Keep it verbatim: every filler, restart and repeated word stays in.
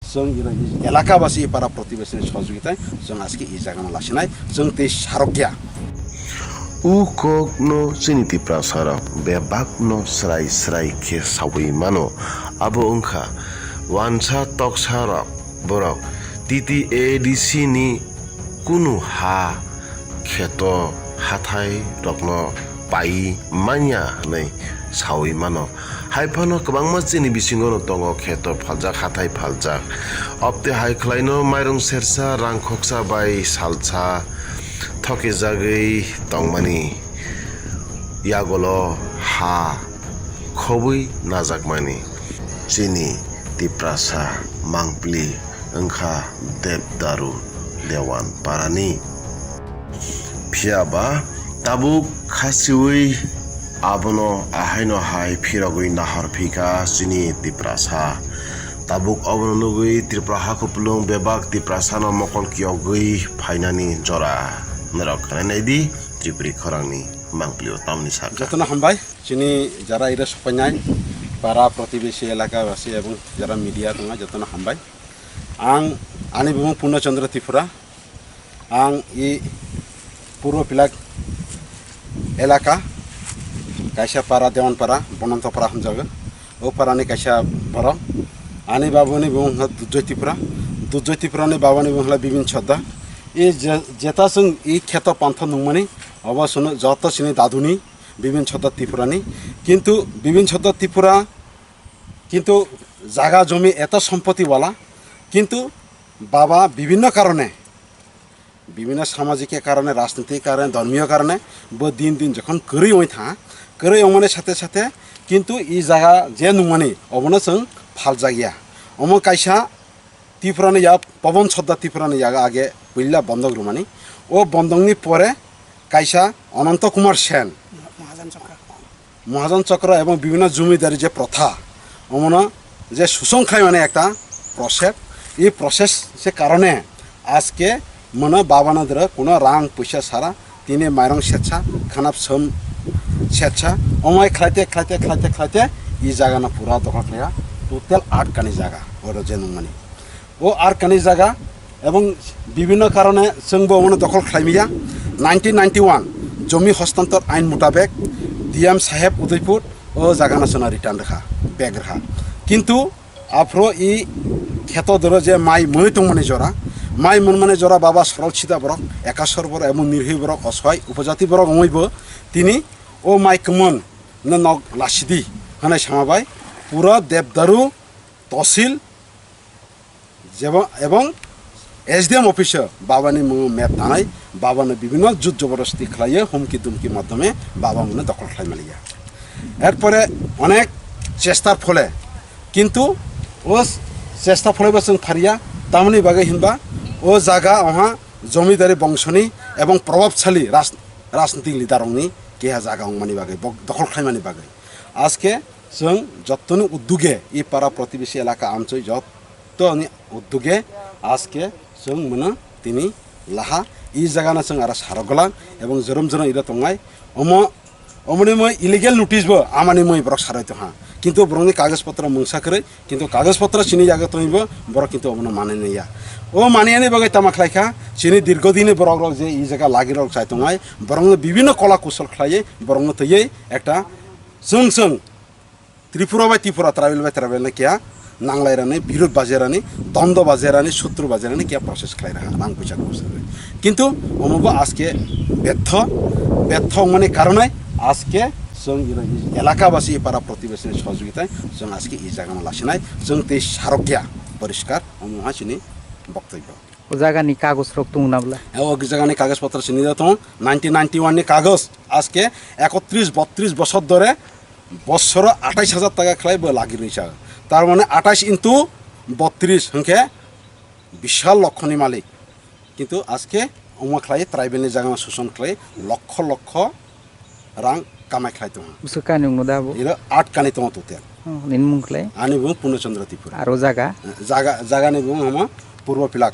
Chwng iro elaka basi para protibesi ni sohojogita chwng aske i jaga no lasinai chwng tei sarokya. O kok no chini Tiprasa rok bebak no srai srai khe sawi mano. Abo wngkha wansa toksa rok borok T T A D C ni kunu ha kheto hathai rokno pai manya hwnwi sawi mano. Hai phano kwbangma chini bisingo no tongo kheto phaljak, hathai phaljak. Opte hai khlaino mairung sersa, rang khoksa bai salsa thokijagwi tongmani. Yagolo ha khobwi najakmani. Chini Tiprasa mangpili wngkha Debdaru Dewan Parani. Phiya ba tabuk khasiwi abono ahaino hai phirogwi nahor phika chini Tiprasa. Tabuk obono nugwi Tripura hakhupulung bebak Tiprasano mokol kiyogwi phainani jora. Norok khanai naidi Tripuri khorangni mangpilio tamni saka. Jotono hambai, chini jara ira sopainai, para protibesi elaka basi ebong jara media tongnai jotono hambai. Ang ani bumung Purno Chandra Tripura. Ang i Purbo Pilak elaka, kaisa para Dewan para, Bononto para hamjago. O para ni kaisa borok. Ani babuni bumung wngkha Dujoi Tripura. Dujoi Tripura ni babani bumung wngkha Bibin Chodda. I je-, jeta chwng i kheto pantha nungmani, obo chwngno joto chini daduni Bibin Chodda Tripura ni. Kintu Bibin Chodda Tripura, kintu jaga jomi eto sompoti wala, kintu baba bibhinno karone, bibhinno samajik karone, rajnitik karone, dhormiyo karone bo din din jokhon kwrwi wngwi tha, kwrwi wngmani sathe sathe kintu i jaga je nungmani obono chwng phaljakya. Omo kaisa Tripura ni yak Pabon Chodda Tripura ni yago age puila bondok rwmani. O bondok ni pore kaisa Ananto Kumar Sen, Mahajan Chakra. Mahajan Chakra ebong bibhinno jomidari je protha, omono je suchong khlaimani ekta process, ei process se karone aske mano babano doro kuno rang puisa sara, tini mairong setsa, khanap som setsa, omai khlaite, khlaite, khlaite, khlaite, i jagano pura dokhol khlaiya, total aat kani jaga, oro je nungmani. O aat kani jaga ebong bibhinno karone chwngbo omono dokhol khlaimiya. Nineteen ninety-one jomi hostantor ain mutabek D M saheb Udaipur o jagano chwngno return rwkha, bag rwkha. Kintu aphro i kheto doro je mai mwnwi tongmani jora, mai mwnmani jora baba sorol sida borok, ekasor borok, ebong nirhi borok, osoi upojati borok wngwibo tini o mai kwmon no nok lasidi hwnwi sama bai pura Debdaru tosil jebo-, ebong S D M office o babani mung map tanai, babano bibhinno jut joborosti khlaiyo, humki dumki madhyome baba mungno dokhol khlai maliya. Erpore onek chestar phole, kintu o chesta phole bo chwng phariya, tamoni bagwi hinba o jaga oha jomidari bongsoni ebong probabsali raj-, rajnitik leader rokni keha jaga wngmani bagwi, bok dokhol khlaimani bagwi. Aske chwng jottoni udduge, i para protibesi elaka amchoi jottoni udduge aske chwng mano tini laha, i jagano chwng aro sarok glang ebong jorom jorom iro tongnai. Omo, omoni moi illegal notice bo amani moi borok sarai tongha, kintu borokni kagoj potro mungsa kwrwi, kintu kagoj potro chini yago tongwibo borok kintu obono manwi naiya. O maniyani bagwi tama khlaikha, chini dirgo dini borok rok je i jaga lagi rok chai tongnai, borokno bibhinno kola kusol khlaiwi borokno twiwi ekta chwng chwng Tripura bai Tripura, tribal bai tribal no keha nanglairani, birod bajerani, dondo bajerani, sutru bajerani keha process khlai raha, rang puisa khorch khlai. Kintu omo bo aske betho, betho wngmani karonai aske chwng iro elaka basi, para protibesi ni sohojogita chwng aske i jaga no lasinai, chwng tei sarokya poriskar, omo ha chini boktobyo. O jaga ni kagoj rok tongo na bwla? O jaga ni kagoj potro chini da tongo, nineteen ninety-one ni kagoj, aske ekotris botris bosor dore bosoro atais hajar taka khlai bo lagi rwi cha. Tar mane atais into botris hwnkhe bishal lokhoni malik. Kintu aske omo khlai tribal ni jaga no suson khlai lokho lokho rang kamai khlai tongo. Bwswk kani wngmo da bo? Iro aat kani tongo total. Oh, nini mung khlai? Ani bung Purno Chandra Tripura. Aro jaga? Jaga, jaga ni bung hama Purbo Pilak.